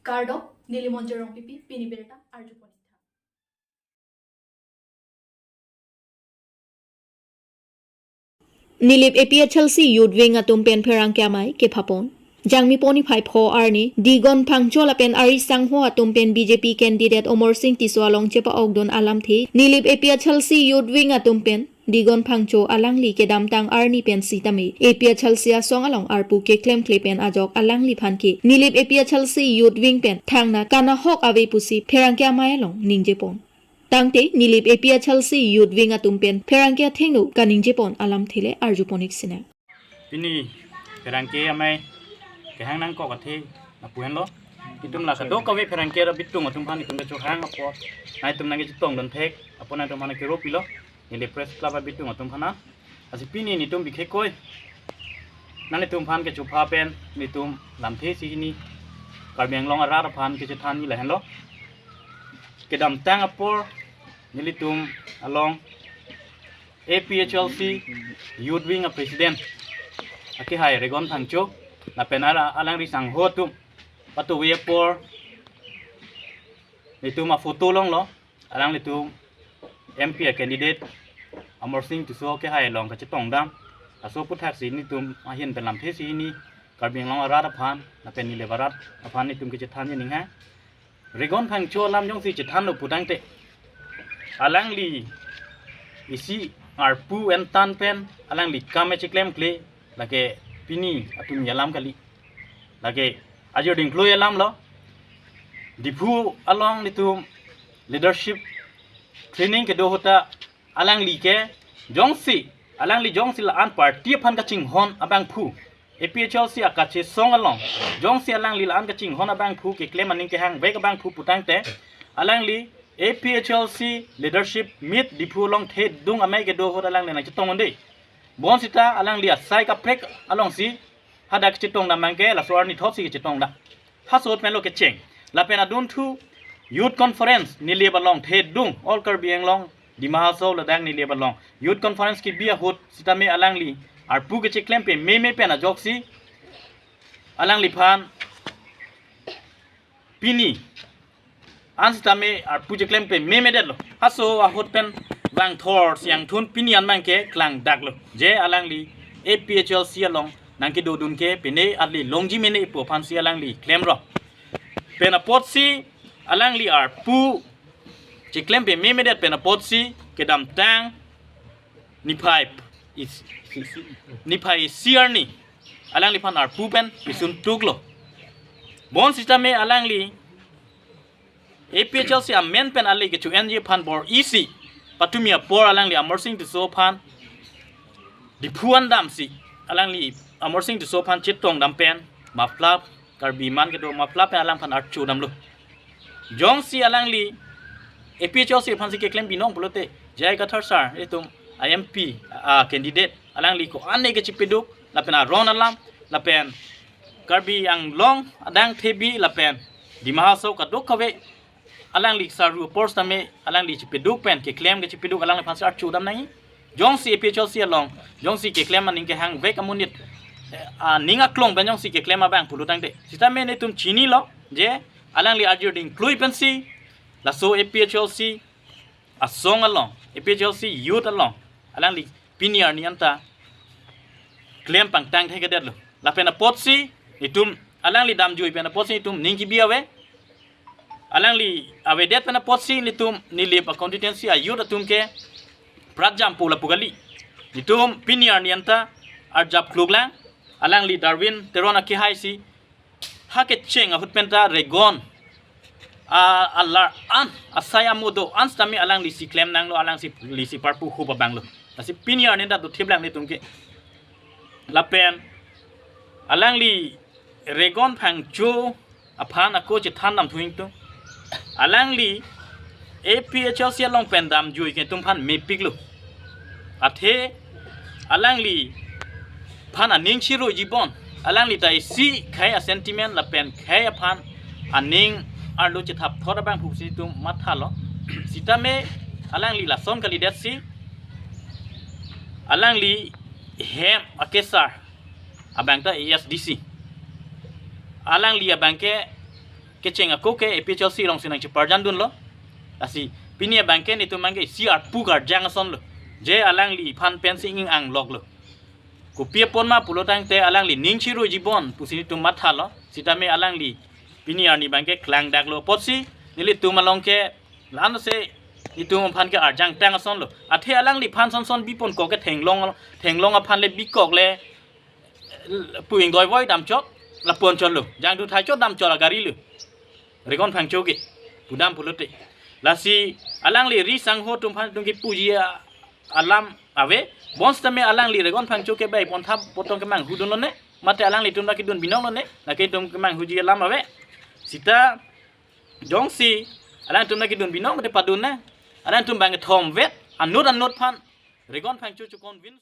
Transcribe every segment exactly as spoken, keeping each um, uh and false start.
Kardom, neli Monjir Rongpipi, pini birta arjupon ik tha. Nilip A P H L C Youth Wing atum pen pherangke amei kepapon. Jangmi poni phai pho arni, Digon Phangcho lapen ari sangho atum pen B J P candidate Amarsing Tisso along chepa-okdun alamthe, Nilip A P H L C Youth Wing atum pen, Digon Phangcho alangli kedamtang arni pen sitame, A P H L C asong along arpu keklemkle pen ajok alangliphan ke, Nilip A P H L C Youth Wing pen, thangnakan ahok ave pusi pherangke amei along ningjepon. Tangte, Nilip A P H L C Youth Wing atum pen pherangke athengno kaningjepon alamthe le arjupon ik sinang. Pini pherangke amei kehang nangkok athe lapu henlo. Itum la kadokave pherangke ra bitung atum aphan itum kechohang apot, nangtum nangkechetongdun thek apot nangtum aphan kero pilo. Neli Press Club abitung atum aphan. Lasi pini netum bikhe koi, nanglitum aphan kechupha pen netum lamthe si hini Karbi Anglong arat aphan kechethan ni lahenlo. Kedamtang apor nelitum along A P H L C Youth Wing a President akehai Regon Phangcho lapen ara alangli sangho atum patuwi apor netum a photo longlo, alanglitum M P a candidate Amarsing Tisso akehai along kachetongdam. Laso aputhaksi netum ahin pen lamthe si hini Karbi Anglong arat aphan lapen Nilip arat aphan netum kechethan ni ninghang. Regon Phangcho alam jongsi chethanlo putangte, alangli isi arpu entan pen alangli kam echeklemkle, lake pini atum alam kali. Lake ajir dingklui alamlo. Diphu along netum leadership training kedo ahut ta alangli ke jongsi, alangli jongsi la-an party aphan kachinghon abangphu, A P H L C akachesong along jongsi alangli la-an kachinghon abangphu, keklem aning kehangvek abangphu putangte, alangli A P H L C leadership meet Diphu along thedung amei kedo ahut alangli nangchetong un-e. Bonsita alangli asai kaprek alongsi hadak chetongdam abangke laso arni thotsi chetongdam. Laso ahut penlo kecheng. Lapen adunthu Youth Conference Nilip along thedung, All Karbi Anglong Dima Hasao ladak Nilip along Youth Conference kebi ahut sitame alangli arpu kecheklem pememe pen ajoksi alangliphan pini an sitame arpu cheklem pememedetlo. Laso ahut pen vangthor siangthun pini an abangke klangdaklo, je alangli A P H L C along nangkedodun ke pine arli longji mene pu aphansi alangli klemlo. Pen apotsi alangli arpu cheklem pememedet pen apotsi kedamtang niphai is, niphai isi arni alangliphan arpu pen pisun tuklo. Bonsitame alangli A P H L C amen pen ale kecho-enji aphan bor-isi patumi apor alangli Amarsing Tisso aphan Diphu an damsi alangli Amarsing Tisso aphan chetongdam pen mapla Karbi man kedo mapla pen alangphan archodamlo. Jongsi alangli A P H L C aphansi keklem binong pulote, J I Kathar sir, itum I M P a candidate, alangli ko-an ne kechepeduk lapen aron alam lapen Karbi Anglong adang thebi lapen Dima Hasao kadokave alangli saru apor sitame alangli chepeduk pen keklem kechepeduk alangliphansi archodam nangji. Jongsi A P H L C along jongsi keklem aning kehangvek amonit, eh, aning aklong pen jongsi keklem abang pulotangte, sitame netum chinilo je alangli ajir dingklui pensi laso A P H L C asong along, A P H L C youth along alangli pini arni anta klem pangtang thekthedetlo. Lapen apotsi itum alangli damjui pen apotsi itum ning kebi ave. Alangli avedet pen apotsi netum Nilip a constituency a youth atum ke pratjampo lapu kali. Netum pini arni anta arjap kluklang, alangli Darwin Teron akehaisi ha kecheng ahut penta Regon a alar an asai amodo an sitame alanglisi klem nanglo, alanglisi parpu hup abanglo. Lasi pini arni anta dothip lang netum ke. Lapen alangli Regon Phangcho aphan ako chethan damthu ingtung. Alangli A P H L C along pen damjui ke itumphan mepiklo. Athe alangliphan aning chiruji bon. Alangli ta isi khei a sentiment lapen khei aphan aning arlo chethap thot abang phuksi itum mathalo. Sitame alangli lason kalidetsi alangli hem akesar abang ta A S D C. Alangli abang ke kecheng ako ke A P H L C alongsi nangcheparjan dunlo. Lasi pini abangke netum abangke isi arpu karjang asonlo. Je alangliphan pensi ing-angloklo. Kopi apot ma pulo tangte alangli ning chiruiji bon pusi netum mathalo. Sitame alangli pini arni abangke klangdaklo apotsi nelitum along ke la-anse netum aphan ke arjangtang asonlo. Athe alangliphan sonson bipon kok ke thenglong, thenglong aphan le bikok le pu ingdoi voi damchot, lapu-an chotlo. Jangduthai chot damchot agari lo. Regon Phangcho ke pudam pulote. Lasi alangli ri sangho atum aphan atum kepuji a-, alam ave. Bonsitame alangli Regon Phangcho ke bai pontha potong kemanghu dunlone. Mate alanglitum lake dun binonglone. Lake itum kemanghuji alam ave. Sita jongsi alangtum lake dun binong mate padun na. Alangtum bang thomvet. Anut anut aphan Regon Phangcho chu convince.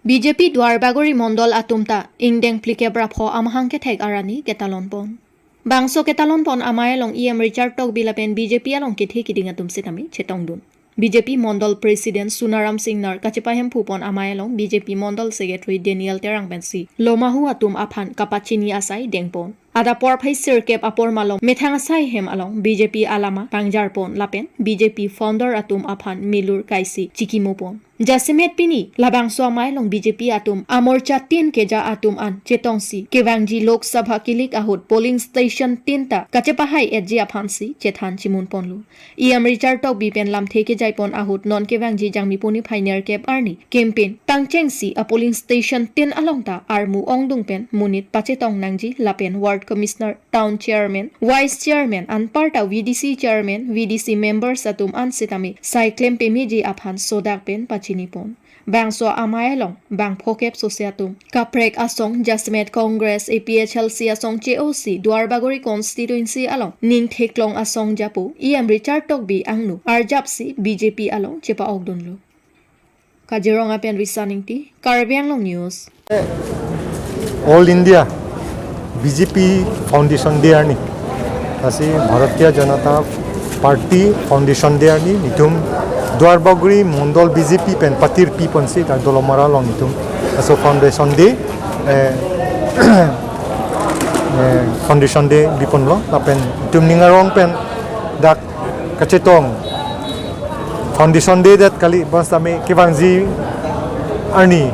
B J P Duarbagori Mondol atum ta ingdeng phlikep ra pho amahang kethek arni ketalon pon. Bangso ketalon pon amei along E M Richard Tokbi lapen B J P along kethe kiding atum sitame chetongdun. B J P Mondol President Sunaram Singnar kachepahemphu pon amei along B J P Mondol Secretary Daniel Terang pensi lomahu atum aphan kapachini asai dengpon. Adap porphai sirkep apor malom methang asai hem along B J P alama pangjarpon lapen B J P founder atum aphan milur kaisi chikimopon. Jasemet pini labangso amei along B J P atum amorcha tin keja atum an chetongsi kevangji Lok Sabha kilik ahut polling station tin ta kachepahai etji aphansi chethan chimunponlo. E M Richard Tokbi pen lamthe kejaipon ahut non kevangji Jangmi puni phai nerkep arni campaign pangchengsi a polling station tin along ta armu ongdung pen monit pachetong nangji lapen ward commissioner, town chairman, vice chairman, anparta V D C chairman, V D C members atum an sitame sai klem pemeji aphan sodak pen pachinipon. Bangso amei along bang phokep sose atum kaprek asong jasemet Congress, A P H L C asong che-osi Duarbagori constituency along ning theklong asong japo E M Richard Tokbi angno arjapsi B J P along chepa-okdunlo. Kaziranga pen Risa Ingti, Karbi Anglong News. All India B J P Foundation Day arni. Lasi Bharatiya Janata Party Foundation Day arni netum Duarbagori Mondol B J P pen patirpi ponsi ta Dolamara along netum laso Foundation Day, eh, eh, Foundation Day biponlo lapen netum ning arong pen dak kachetong Foundation Day det kali, bonsitame kevangji arni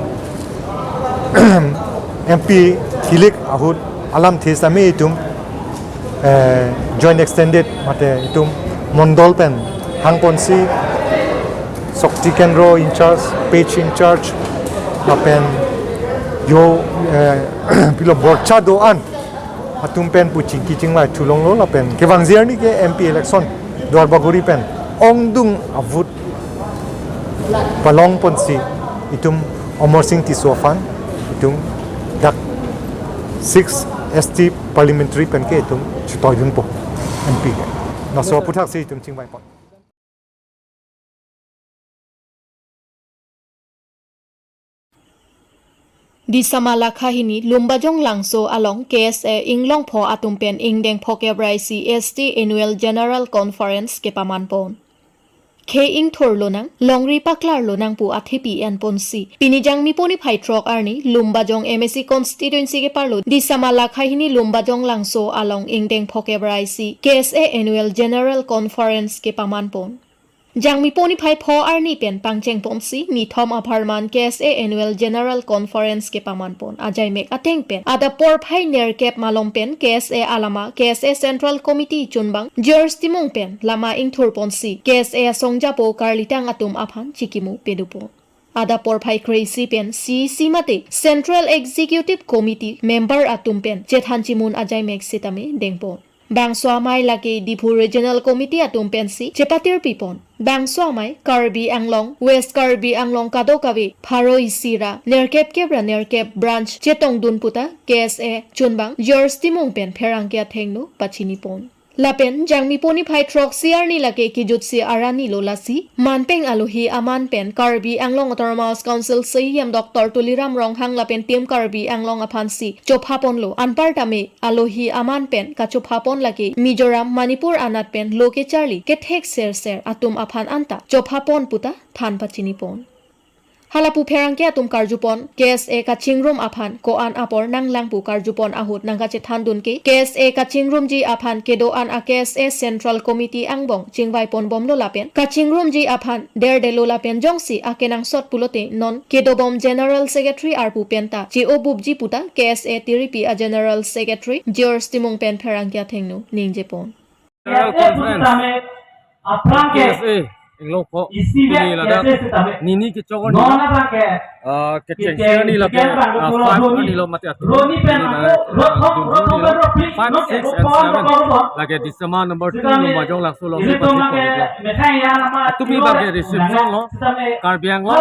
M P kilik ahut alamthe sitame itum, eh, joint extended mate itum Mondol pen hangponsi Shakti Kendra in charge, page in charge, lapen yo, eh, pilo borcha do-an atum pen pu chingki chingvai thulonglo lapen kevangji arni ke M P election Duarbagori pen ongdung a-vote palong ponsi itum Amarsing Tisso aphan itum dak six S T parliamentary pen ke itum chitoidunpo M P ke. Laso aputhaksi itum chingvaipon. Disama Lakhahini Lumbajong Langso along K S A inglongpho atum pen ingdeng phokep ra isi S T Annual General Conference kepamanpon. Khe ingthur lonang, longri paklar lonang pu athepi enponsi pini Jangmi puni phai throk arni Lumbajong M A C constituency keparlo Disama Lakhahini Lumbajong Langso along ingdeng phokep ra isi K S A Annual General Conference kepamanpon. Jangmi puni phai pho arni pen pangchengponsi nithom apharman K S A Annual General Conference kepamanpon. Ajaimek ateng pen adap porphai nerkep malom pen K S A alama K S A Central Committee chunbang George Timung pen lama ingthurponsi K S A asong japo karlitang atum aphan chikimu pedupon. Adap porphai kre-isi pen C E C mate Central Executive Committee member atum pen chethan chimun ajaimek sitame dengpon. Bangso amei lake Diphu Regional Committee atum pensi chepatirpipon. Bangso amei Karbi Anglong, West Karbi Anglong kadokave pharo isi ra nerkep kep ra nerkep branch chetongdun puta K S A chunbang George Timung pen pherangke athengno pachinipon. Lapen Jangmi puni phai throksi arni lake kejutsi arni lo, lasi manpeng alohi aman pen Karbi Anglong Autonomous Council C E M Doctor Tuliram Ronghang lapen Team Karbi Anglong aphansi chophaponlo. Anpartame alohi aman pen kachophapon lake Mizoram, Manipur anat pen lo kecharli kethek serser atum aphan anta chophapon puta than pachinipon. Halapu pherangke atum karjupon, K S A kachingrum aphan ko-an apor nanglang pu karjupon ahut nangkachethandun ke, K S A kachingrumji aphan kedo-an a K S A Central Committee angbong chingvai ponbomlo lapen kachingrumji aphan derdelo lapen jongsi akenangsot pulote non kedobom General Secretary arpu penta che-obupji puta K S A Tiripi a General Secretary George Timung pen pherangke athengno ningjepon. General Conference K S A Inglongpo, pini ladak nini kechok arni, ah, kechengsi arni lake, ah, five arni lo mate atum, pini ladak, ah, dunhun arni lo, five, six and seven, lake Disama number two, Lumbajong Langso alongsi pachipon iklo. Atum abangke reception lo, Karbi Anglong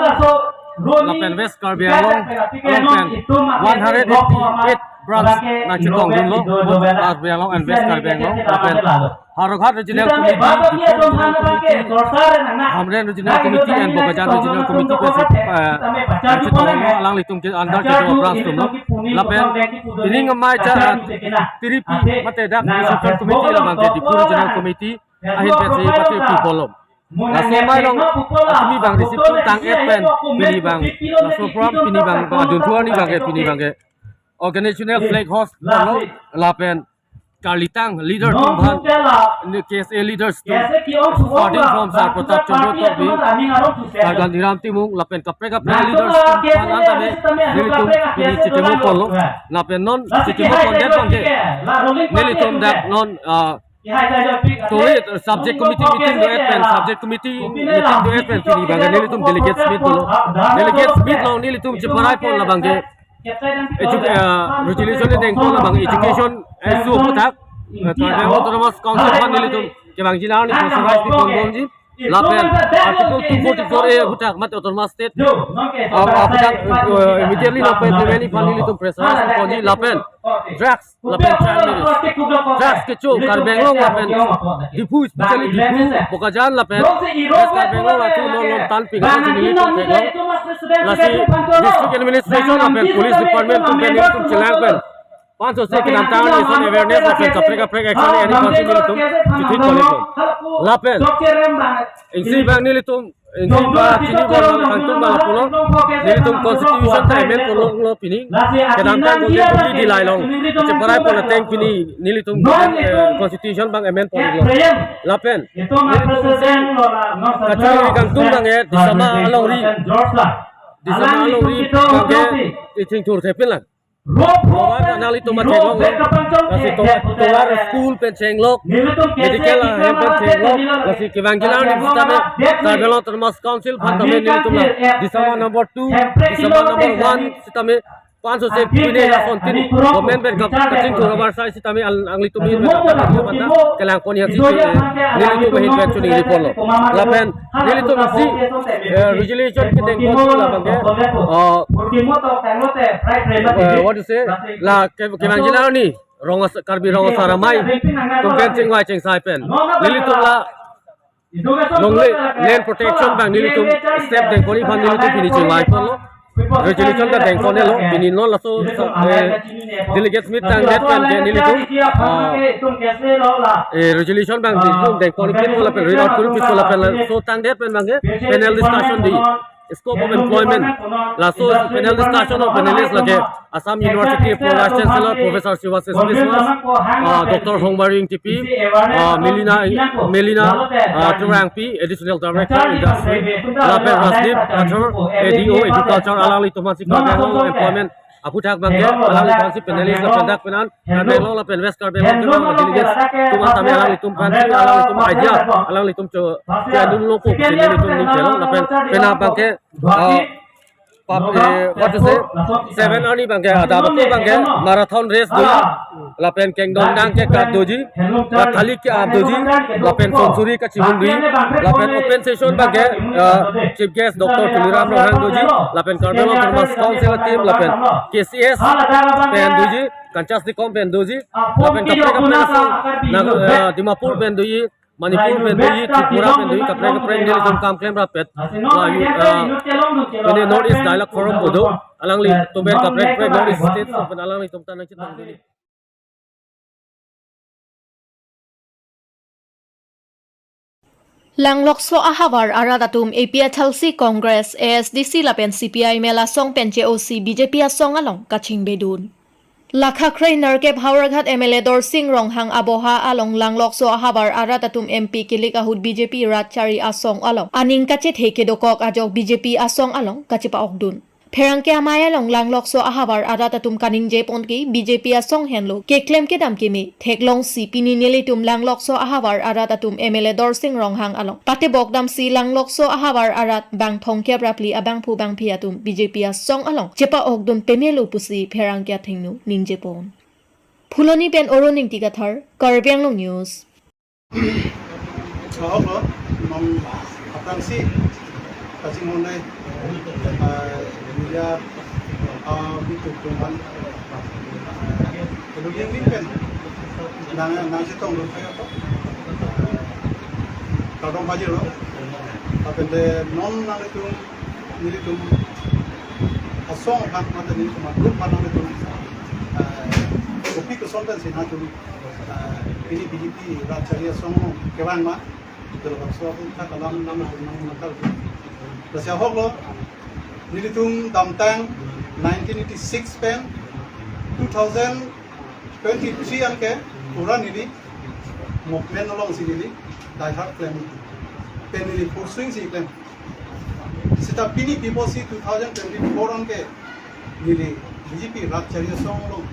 lapen West Karbi Anglong along pen one hundred eighty-eight branch nangchetongdunlo, both Karbi Anglong and West Karbi Anglong, lapen Howraghat Regional Committee, Diphu Regional Committee, Hamren Regional Committee and Bokajan Regional Committee pen si, eh, nangchetonglo, alanglitum ke under kedo branch atumlo. Lapen pini amei cha, eh, Tiripi mate dak Central Committee labangke Diphu Regional Committee ahin pensi pachipon iklo. Laso amei along atum abang reception tang-et pen pini abang, laso program pini abang, adun thu arni abangke pini abangke organizational flag hoist ponlo, lapen karlitang leader atum aphan, K S A leaders atum, starting from Sar Pratap Chandra Tokbi, Sar Gandhiram Timung, lapen kaprek kaprek leaders atum aphan an tame nelitum pini chikimo ponlo, lapen non chikimo pondet abangke nelitum dak non, ah, so, eh, subject committee meeting do-et pen, subject committee meeting do-et pen pini abangke nelitum delegates meet dolo. Delegates meet along nelitum cheparai pon labangke edu-, eh, resolution dengpon labang education, eh, issue aphuthak, eh, Karbi Anglong Autonomous Council aphan nelitum kevangji arni pressurize ponbomji, lapen Article two forty-four A aphuthak mate Autonomous State, ah, aphuthak, eh, immediately nangpa-implement aphan nelitum pressurize ponji, lapen drugs lapen child marriage, drugs kecho Karbi Anglong lapen Diphu, especially Diphu, Bokajan lapen West Karbi Anglong atum non non tan pik nelitum theklong. Lasi district administration lapen police department atum pen nelitum chelang pen pansose kedamtang arni ason awareness lapen kaprek kaprek action eni aphansi nelitum chithik koleklo. Lapen isi abang nelitum, isi abang chini abang kangtung abang pulo, nelitum constitution ta amend ponlo pini. Kedamtang Golden Jubilee dilai along cheparai pon ateng pini nelitum, eh, constitution abang amend ponlo. Lapen nelitum isi kachiri kangtung abangke Disama alongri, Disama alongri abangke ithingthur thepin lang. Baba nanglitum ma theklonglo. Lasi tovar, tovar school pen chenglok, medical ahem pen chenglok, lasi kevangji arni sitame Karbi Anglong Autonomous Council aphan tame nelitum la Disama number two, Disama number one sitame pansose pine asontin government pen kap-, kachingthur avarsai sitame al-, alanglitum in pen kap-, kap-, kap-, kelang pon ihansi, eh, nelitum ahin pen choningri ponlo. Lapen nelitum isi, eh, resolution kedengpon labangke, eh, eh, what to say, la ke-, kevangji arni, rong as-, Karbi Rong Asar Amei atum pen chingvai chingsai pen nelitum la longle land protection abang nelitum step dengpon aphan nelitum pini chingvai ponlo. Resolution ta dengpon-etlo, pini non laso, eh, delegates meet tangdet pen ke nelitum, ah, eh, resolution abang nelitum dengpon ipin lapen read out kori ipin lapen laso tangdet pen abangke panel discussion di scope of employment. Laso panel discussion of panelist lake Assam University Pro Vice Chancellor Professor Siva Seswa Biswas, ah, Doctor Hongmari Ingtipi, ah, Melina, Melina, ah, Terangpi, Additional Director Industry, lapen Rajdeep Rathore, A D O Agriculture, alanglitum aphansi Karbi Anglong employment aphuthak abangke alanglitum aphansi panelist lapen dak penan Karbi Anglong lapen West Karbi Anglong kevang delegates atum an tame alanglitum aphansi alanglitum idea alanglitum cho, cho-endunlo pu nelitum ning chelo lapen penang abangke, ah, pap, eh, what to say, seven arni abangke adap ako abangke marathon race doji, lapen kengdong dang ke kat doji, la thali ke-ap doji, lapen century kachihun doji, lapen open session abangke, eh, chief guest Doctor Tuliram Ronghang doji, lapen Karbi Anglong Autonomous Council team, lapen K C S pen doji, Kanchas Dekom pen doji, lapen kaprek kaprek asong, na, eh, Dimapur pen doji, Manipur pen doji, Tripura pen doji, kaprek kaprek nelitum kam klem rapet. La, eh, pini North East Dialogue Forum bodo, alanglitum pen kaprek kaprek North East States pen alanglitum ta nangchetong doji. Langlokso ahavar arat atum A P H L C, Congress, A S D C lapen C P I M L asong pen che-osi B J P asong along kachingbedun. Lakha kre-nerkep Howraghat M L A Dorsing Ronghang aboha along Langlokso ahavar arat atum M P kilik ahut B J P rat chari asong along aning kachethe kedokok ajok B J P asong along kachepa-okdun. Pherangke amei along Langlokso ahavar arat atum kaningje pon ke B J P asong henlo keklem kedam keme theklongsi pini nelitum Langlokso ahavar arat atum M L A Dorsing Ronghang along patebok damsi Langlokso ahavar arat bang thomkep ra phli abangphu bangphi atum B J P asong along chepa-okdun pemelo pusi pherangke athengno ningje pon. Phuloni pen Orun Ingti Kathar, Karbi Anglong News. Ahok lo, non aphrangsi kachinghon nai, ah, media, ah, YouTube pen, ah, kedo yang pen nang, nangchetong lo kaya to, ah, kardom pajirlo, lapen te non nanglitum, nelitum asong aphan mate nelitum agrup aphan nelitum, ah, kopi koson pensi nangtum, ah, pini B J P rat chari asong kevang ma, ito labangso aphuthak alam nangtum nangkal. Lasi ahok lo, nelitum damtang nineteen eighty-six pen two thousand twenty-three anke pura neli movement alongsi neli die hard klem, pen neli pursuing si klem. Seta pini pipo si two thousand twenty-four anke neli B J P rat chari asong along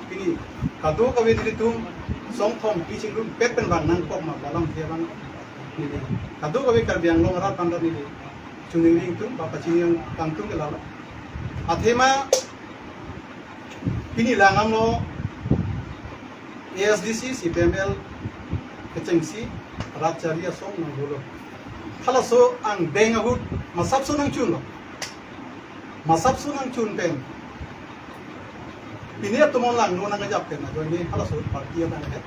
pini kadokave nelitum song thom pi chingrum pet pen bang nangkok ma balam thia bang neli kadokave Karbi Anglong arat aphan ta neli chuningri ingtung ba pachini ingtung ke lalo. Athema pini langdamlo A S D C, C P I M L kechengsi rat chari asong nangdolo. Halaso angdeng ahut masapso nangchunlo. Masapso nangchun pen pini atum along langno nangkejap pen ajoine halaso party abang ke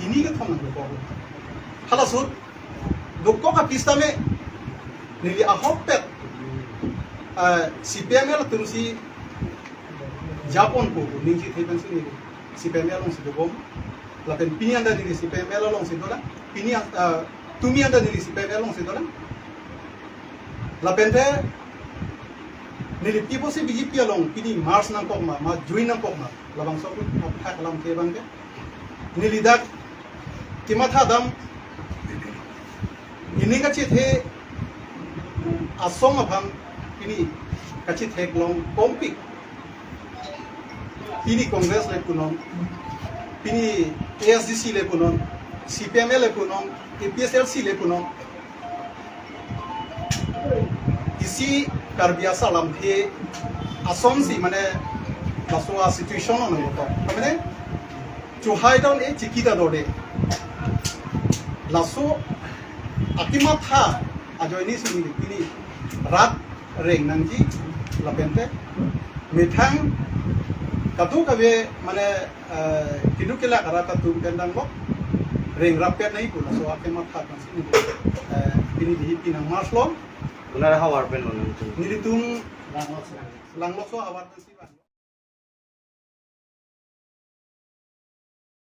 hini kethom nangdokok. Halaso dokok aphi sitame neli ahokpet, ah, C P I M L atumsi japon ko ningje the pensi neli C P I M L alongsi dobom. Lapen pini anta neli C P I M L alongsi dolang. Pini an-, ah, tumi anta neli C P I M L alongsi dolang. Lapen te neli pipo si B J P along pini merge nangkok ma, ma join nangkok ma, labangso aphuthak alam ke bang ke neli dak kematha dam, ining kachethe asong aphan pini kachetheklong kompik. Pini Congress le punon, pini A S D C le punon, C P I M L le punon, A P H L C le punon. Isi Karbi asar alamthe asonsi mane laso a-situation along to. Mane chohai down e chiki ta dode. Laso akematha ajoine si neli pini rat reng nangji lapen te methang kadokave mane, eh, keduk kelak arat atum pen danglok reng rappet nangji pu laso akematha pensi neli, eh, pini B J P nang merge lo. Kunar havar pen lo nangtum? Nelitum Langlokso havar pensi bang.